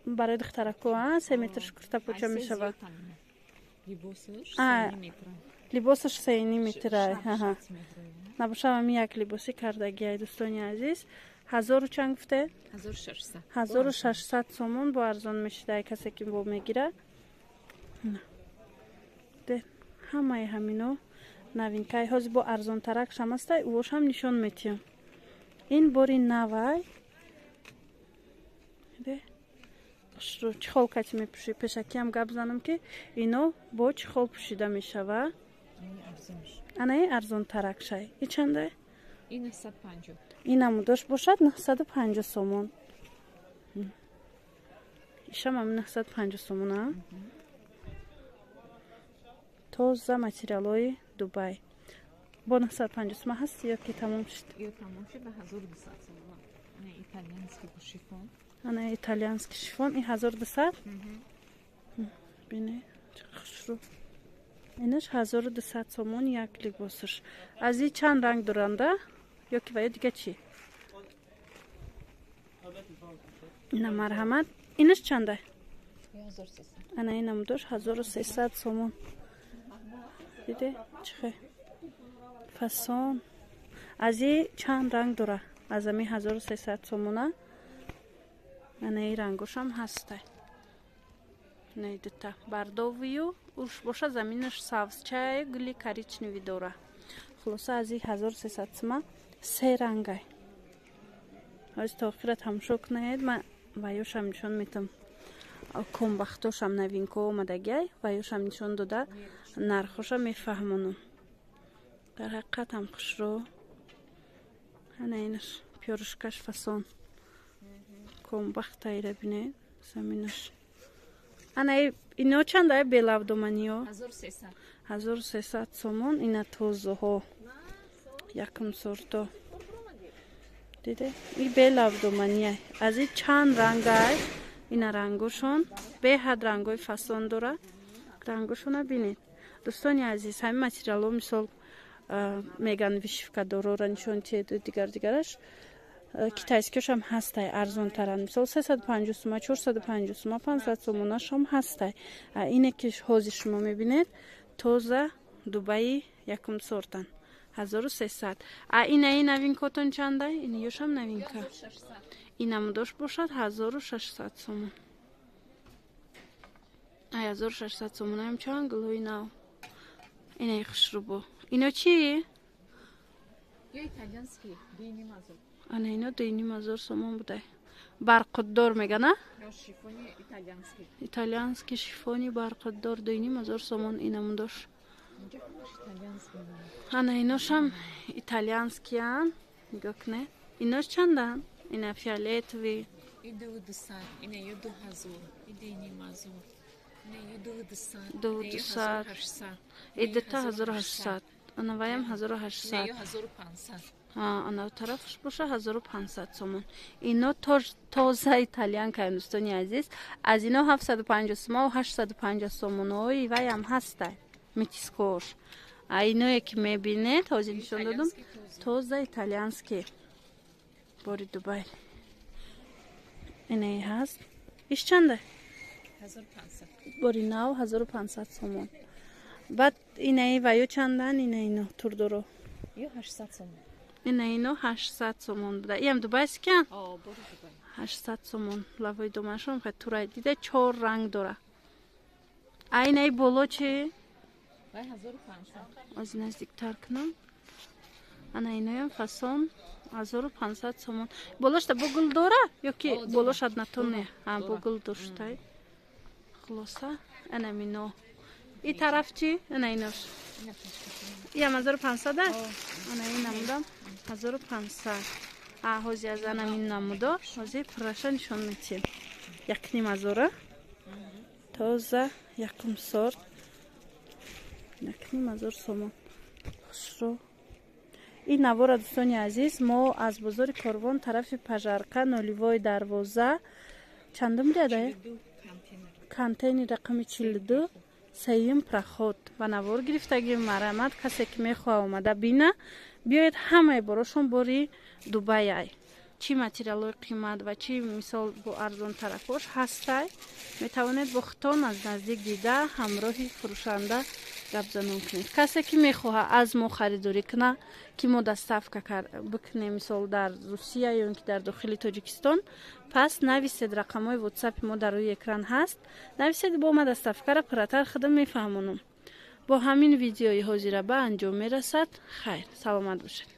Барои духтарако, а 3 метрш курта поча мешава. Либосаш 3,5 метра. Набошам, ами як либоси кардагиай, дӯстони азиз. Ҳазору чанд гуфте? 1600 сомон. Бо арзон мешидай, касе ки бо мегира. Ҳамаи ҳамино новинкаи. Ҳозир бо арзонтаракшам астай, ӯошам нишон метиҳам. Ин бори навай. Чӣ хол кати мепӯшӣ? Пешакиам гап занам, ки ино бо чӣ хол пӯшида мешава. Ана ин арзонтаракшай. И чандай? Ин намудош бошад 950 сомон. Ишам ам 950 сомон. А тоза материалҳои Дубай. Бо 950 сума ҳаст ё ки тамом шуд? Ана итальянский шифон, и 1200. Бине, хушрӯ. Инаш 1200 сомон як либосаш. Аз и чанд ранг доранда ё ки ва ё дига чӣ? Ина, марҳамат. Инаш чанда? Ана ин намудош 1300 сомон. Диде, чихе фасон. Аз и чанд ранг дора? Аз ами 1300 сомона. Ана и рангошам ҳастай. Инаи дута бардовию уш боша, заминаш сабзчаю гули коричневый дора. Хулоса, аз и 1300 сума се рангай. Ҳози то охира тамошо кунед, ман ваёшам нишон метам. Комбахтошам новинко омадагиай, ваёшам нишон дода, нархоша мефаҳмонам. Дар ҳақиқат ҳам хушрӯ. Ана инаш пёрышкаш фасон. Комбахтайра бинед, заминаш. Ана ино чанда, белавдоманиё? 1300 сомон. Ина тозаҳо, якум сорто. Диде, и белавдомания. Аз и чанд рангай? Ина рангошон беҳад рангои фасон дора. Рангошона бинед, дӯстони азиз. Ҳамин материалҳо, мисол, меган вышивкадорора нишон тиеду дигар дигараш. Китайскиошам ҳастай, арзонтаранд, мисол, 350 сума, 450 сума, 500 сомонашам ҳастай. Ине ки ҳозир шумо мебинед, тоза Дубаи, якум сортан, 1300. А инаи новинкотон чанда? Иноёшам новинка. Ин намудош бошад 1600 сомон. Ай 1600 сомонаям чанд гулҳои нав. Инаи хушрӯбо. Ино чӣ? Ана ино 2500 сомон будай. Барқуддор мегана, итальянский шифони барқуддор, 2500 сомон инамудош. Ана иношам итальянскиян, нигоҳ кунед. Инош чандан? Ина фиолетовый. 2200, идата 1800. Ана ваям 1800. Ана тарафш боша 1500 сомон. Ино тоза итальянка, дӯстони азиз. Аз ино 750 сомон ва 850 сомонҳои ваям ҳастай, метискош. А иное ки мебинед, ҳозир нишон додам, тоза итальянский, бори Дубай. Инаи ҳаст. Иш чанда? Бори нав 1500 сомон. Баъд инаи ваё чандан? Ина ино турдоро? Ина ино 800 сомон буда. Иам дубайскиян, 800 сомон. Лавои доманашон хе турай. Дида, чор ранг дора. А инаи боло чи? Аз наздиктар кунам. Ана иноям фасон, 1500 сомон. Болошта бо гул дора ё ки болош однотонный? Бо гул доштай. Хулоса, ана мино. И тараф чи? Ана инош иам 1500. Ана ин намудам 1500. А ҳози аз ана мин намудо ҳози пурраша нишон метиҳем. 1500, тоза, якум сорт, 1500 сомон. Хушрӯ. Ин навора, дӯстони азиз, мо аз бозори Корвон, тарафи Пожарка, Нулевой дарвоза, чандум ряда, контейнер рақами 42, сеюм проход ба навор гирифтагим. Марҳамат, касе ки мехоҳа, омада бина. Биёед, ҳамаи борошон бори Дубайай. Чӣ материалҳои қимат ва чӣ мисол бо арзонтаракош ҳастай. Метавонед бо худтон аз наздик дида, ҳамроҳи фурӯшанда гапзанон кунед. Касе ки мехоҳад аз мо харидорӣ кунад, ки мо доставка бикунем, мисол дар Русия ё ин ки дар дохили Тоҷикистон, пас нависед, рақамҳои ватсапи мо дар рӯи экран ҳаст, нависед, бо ма доставкаро пурратар худам мефаҳмонам. Бо ҳамин видеои ҳозира ба анҷом мерасад. Хайр, саломат бошед.